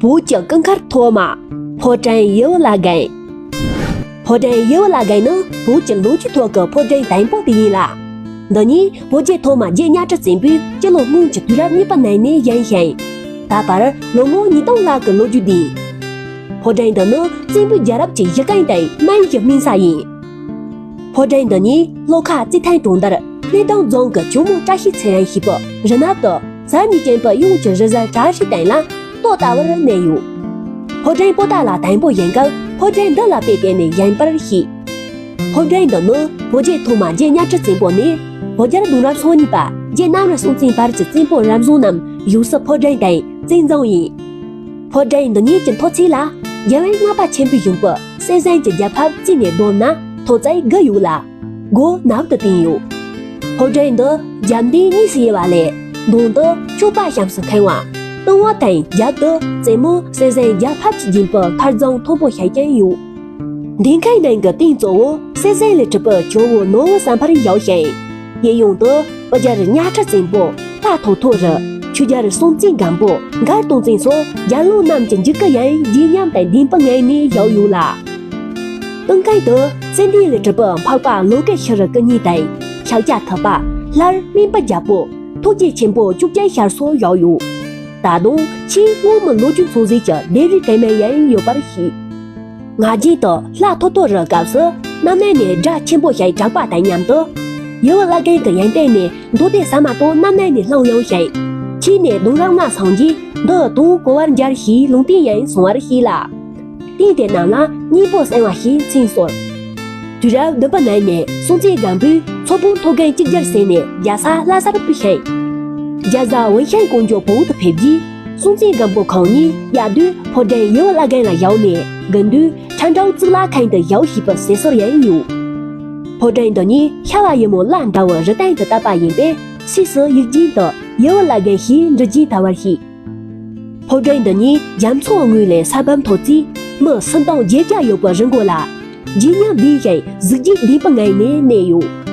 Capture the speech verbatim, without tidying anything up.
བོད་ཀྱི་སྐུ་མཁར་ཐོག་མ། ཕོ་བྲང་ཡུལ་བླ་རྒན། ཕོ་བྲང་ཡུལ་བླ་རྒན་ནི་བོད་ཀྱི་ལོ་རྒྱུས་ཐོག་གི་ཕོ་བྲང་དང་པོ་དེ་ཡིན་ལ། འདི་ཉིད་བོད་རྒྱལ་ཐོག་མ་རྗེ་གཉའ་ཁྲི་བཙན་པོས་སྤྱི་ལོ་སྔོན་གྱི་དུས་རབས་གཉིས་པ་ནང་ནས་བཞེངས་ཤིང་། ད་བར་ལོ་ངོ་ཉིས་སྟོང་ལྷག་གི་ལོ་རྒྱུས་ལྡན། ཕོ་བྲང་འདི་ནི་བཙན་པོའི་རྒྱལ་རབས་ཀྱི་གཞི་རྐང་དང་སྨན་གྱི་སྨིན་ས་ཡིན། ཕོ་བྲང་འདི་ཉིད་ལྷོ་ཁ་རྩེ་ཐང་གྲོང་རྡལ་སྣེ་ལྡང་རྫོང་གི་ཇོ་མོ་བཀྲ་ཤིས་ཚེ་རིང་ཞེས་པའི་རི་ནང་དུ་གཟར་གཉིས་ཅན་པའི་གཡུང་གི་རི་གཟར་བཀྲ་ཤིས་སྟེང་ལ་ཏོག་ལྟ་བུར་གནས་ཡོད། ཕོ་བྲང་པོ་ཏཱ་ལ་དང་པོ་བཞེངས་སྐབས་ཕོ་བྲང་འདི་ལ་དཔེ་བལྟས་ནས་བཞེངས་པར་བཤད། ཕོ་བྲང་འདི་ནི་བོད་རྒྱལ་ཐོག་མ་རྗེ་གཉའ་ཁྲི་བཙན་པོ་ནས་བོད་རྒྱལ་གདུང་རབས་སོ་གཉིས་པ་རྗེ་གནམ་རི་སྲོང་བཙན་བར་གྱི་བཙན་པོ་རབ་བྱུང་རྣམས་བཞུགས་ས་ཕོ་བྲང་དང་བཙན་རྫོང་ཡིན། ཕོ་བྲང་འདི་ཉིད་ཀྱི་མཐོ་ཚད་ལ་རྒྱལ་བ་ལྔ་པ་ཆེན་པོའི་གཞུང་པོ་གསེར་ཟན་གྱི་རྒྱལ་ཕབ་རྩིས་ནས་བསྡོམས་ན་མཐོ་ཚད་དགུ་ཡོད་ལ། སྒོ་ནག་ཏུ་བཏིང་ཡོད། ཕོ་བྲང་འདི་རྒྱབ་མདུན་གཉིས་སུ་དབྱེ་བ་ལས། གདོང་དུ་སྐྱོབ་པ་བྱམས་སུ་ཁེངས་པ། སྟེང་འོག་དང་རྒྱབ་ཏུ་རྩེ་མོ་གསེར་ཟན་རྒྱལ་ཕབ་ཀྱིས་བརྒྱན་པའི་མཁར་རྫོང་མཐོན་པོ་ཞིག་ཀྱང་ཡོད། མདུན་ཁའི་ནང་གི་སྟེང་གཙོ་བོ་གསེར་ཟན་ལས་གྲུབ་པའི་ཇོ་བོ་ནོར་བུ་བསམ་འཕེལ་བཞུགས་ཤིང་། གཡས་གཡོན་དུ་བོད་རྒྱལ་གཉའ་ཁྲི་བཙན་པོ་ལྷ་ཐོ་ཐོ་རི། ཆོས་རྒྱལ་སྲོང་བཙན་སྒམ་པོ་མགར་སྟོང་བཙན་སོགས་རྒྱལ་བློན་རྣམས་ཀྱི་འཇིགས་སྐུལ་ཡང་རྗེས་ཉམས་དང་ལྡན་པའི་ངང་ནས་བཞུགས་ཡོད་ལ། སྟེང་ཁའི་དུ་ཙན་དན་ལས་གྲུབ་པའི་འཕགས་པ་ལོ་ཀེ་ཤྭ་ར་སྐུ་བརྙན་དང་ཤཱཀྱ་ཐུབ་པ། ལྷ་སྨན་པ་རྒྱལ་པོ། ཐུགས་རྗེ་ཆེན་པོ་བཅོ་བརྒྱད་ཞལ་སོགས་བཞུགས་ཡོད། ད་དུང་ཆེས་སྔོན་མའི་ལོ་རྒྱུས་ཚོད་བསྲེས་ཀྱི་ལྡེབས་རིས་གང་མང་ཡང་ཡོད་པར་བཤད། ང་རྒྱལ་དུ་ལྷ་ཐོ་ཐོ་རི་སྐབས་སུ་གནམ་ནས་ནས་སྒྲ་ཆེན་པོ་ཞིག་གྲགས་པ་དང་མཉམ་དུ། ཡུལ་བླ་རྒན་གྱི་ཡོན་ཏན་ནས་མདོ་སྡེ་ཟ་མ་ཏོག་གནམ་ནས་ནས་ལྷུང་ཡོང་ཞིང་། ཁྱེད་ནས་གདུང་རབས་ལྔ་སངས་རྒྱས་འདི་དུང་གོ་བར་འགྱུར་ཞེས་ལུང་བསྟན་ཡང་གསུང་བར་བཤད་ལ། དེས་དེ་རྣམས་ལ་སྙིང་པོ་གསང་བ་ཞེས་མཚན་གསོལ། དུས་རབས་བདུན་པ་ནང་ནས་སྲོང་བཙན་སྒམ་པོས་མཚོ་བོད་མཐོ་སྒང་གཅིག་གྱུར་ཟེར་ནས་རྒྱལ་ས་ལྷ་སར་ཕུལ་ཞིང་། རྒྱལ་བཟའ་ཝུན་ཤན་ཀོང་ཇོ་བོད་དུ་ཕེབས་རྗེས། སྲོང་བཙན་སྒམ་པོ་ཁོང་ཉིད་དབྱར་དུས་ཕོ་བྲང་ཡུལ་བླ་རྒན་ལ་བཞུགས་ནས། དགུན་དུས་ཁྲ་འབྲུག་གཙུག་ལག་ཁང་དུ་བཞུགས་ཞེས་པའི་ཟེར་སྲོལ་ཡང་ཡོད། ཕོ་བྲང་འདི་ཉིད་ཤ་བ་ཡི་མོ་ལ་འདྲ་བའི་རི་སྟེང་དུ་བཏབ་པ་ཡིན་པས། ཕྱིས་སུ་ཡིག་རྒྱུན་དུ་ཡུལ་བླ་རྒན་ཞེས་འབྲི་རྒྱུ་དར་བར་བཤད། ཕོ་བྲང་འདི་ཉིད་རྒྱ་མཚོའི་ངོས་ལས་ས་བབ་མཐོ་ཚད་མི་སུམ་སྟོང་བརྒྱད་བརྒྱ་ཡོད་པའི་རི་མགོ་ལ། རྗེས་ཉམས་ལྡན་ཞིང་གཟི་བརྗིད་ལྡན་པའི་ངང་ནས་གནས་ཡོད།